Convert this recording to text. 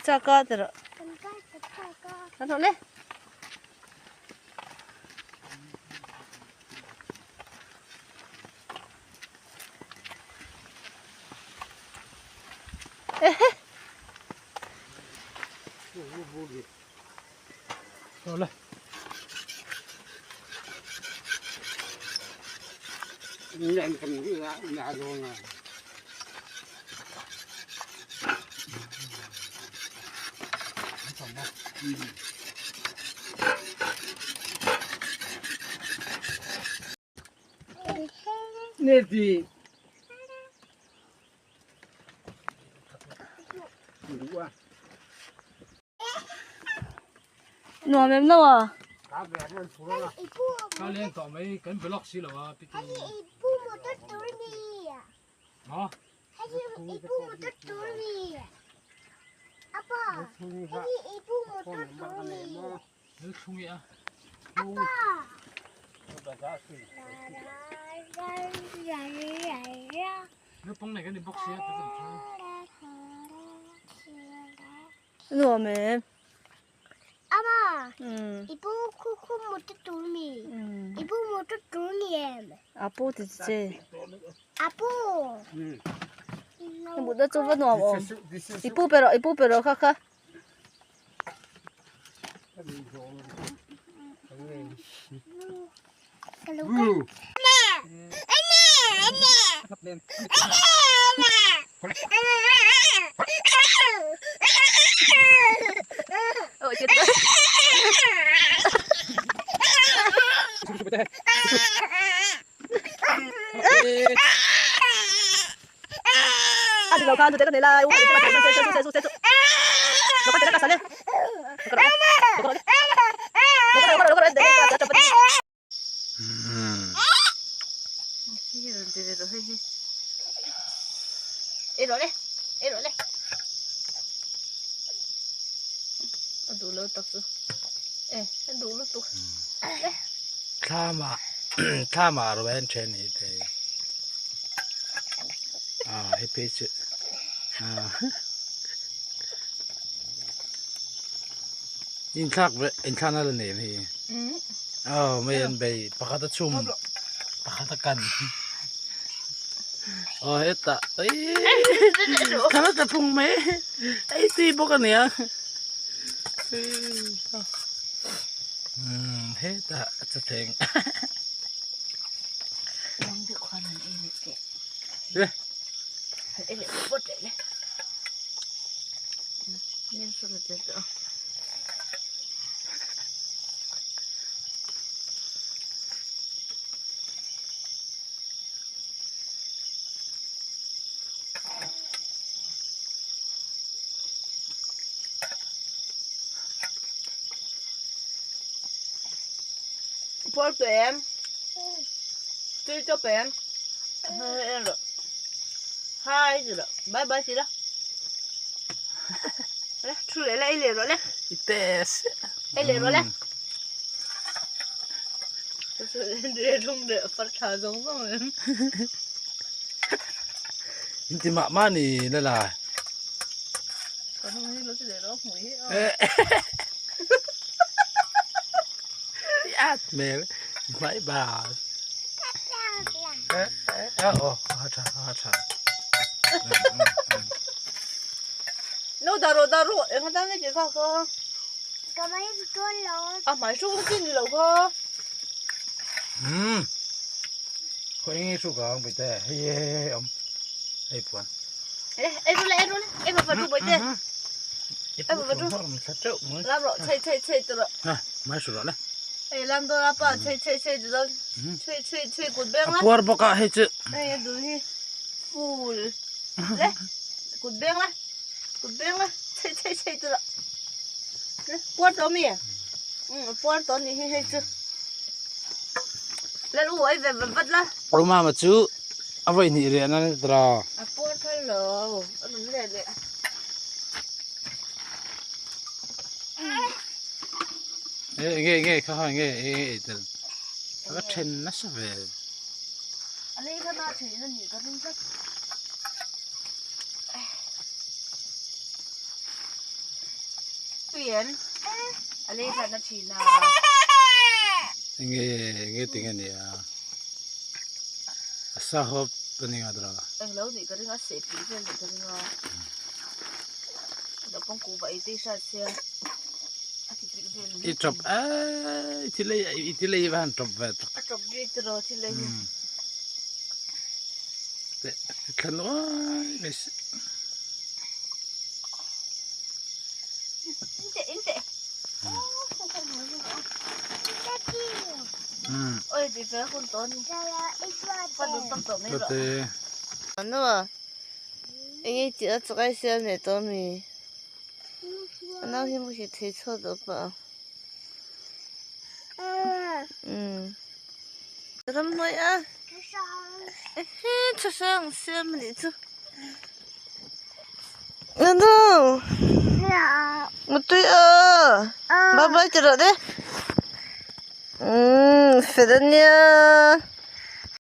chak a ti rawh. Kan rawh le. Nuam em lo a? Nuam em? A pu ti che. Mut na chu va nuam awm. I pu pe rawh i pu pe rawh kha kha. Thlamah thlamah ro en then hi te a hei phei chu inthlak ve inthlak na la nei em hei aw mai an bei pakhat a chhum pakhat a kan aw hetah eii thla la tla phung mai ei tui bawk a nia umm hetah a cha thleng Puar tawh em? Tui tawp em? En rawh. Hi ti rawh. Bye bye ti la. Le, thu leh la, ei leh rawh le. I test. Ei leh rawh le. In ti mah mah ni la la. At mel hmai ba. Aw a tha a tha. No daro daro eng atan nge tih kha kha. A hmai hruk na chi ni lo kha. Umm khawi nge hruk ang bawihte hei hei hei awm hei puan. Ei ru le ei ru le ei va va ru bawihte. Ei va va ru. Lam rawh chei chei chei ti rawh. Ha mai hru rawh le. Ei lam dawn a pa chei chei chei ti dawn chhui chhui chhui kut beng la. A puar bawk a hei chu. Hei a dul hi full le kut beng la kut beng la chei chei chei ti rawh. Puar tawh mi? Umm puar tawh anih hi hei chu. Lal u ai ve vat vat la. Ru mama chu a vawi hnih riah na ni tawh. A puar phal lo a rawn let leh. Ê nge nge kha kha nge ê ê tel. A then nasa ve. A lei kha na theih na nih ka ring tlat. Tui em? A lei hran a thin a. Enge enge ting a nia. A sa hawp a ni ngat ra. Eng lo nih ka ring a seh pih vel nih ka ring a. Naupang kuhva ei te i hriat sia. A ti pih vel I tawp eh i thil ei i thil ei va han tawp ve tak. A tawp bik tiraw thil ei hi. Teh thla nuai mai si. Mutui aw bye bye ti rawh de umm fel ania.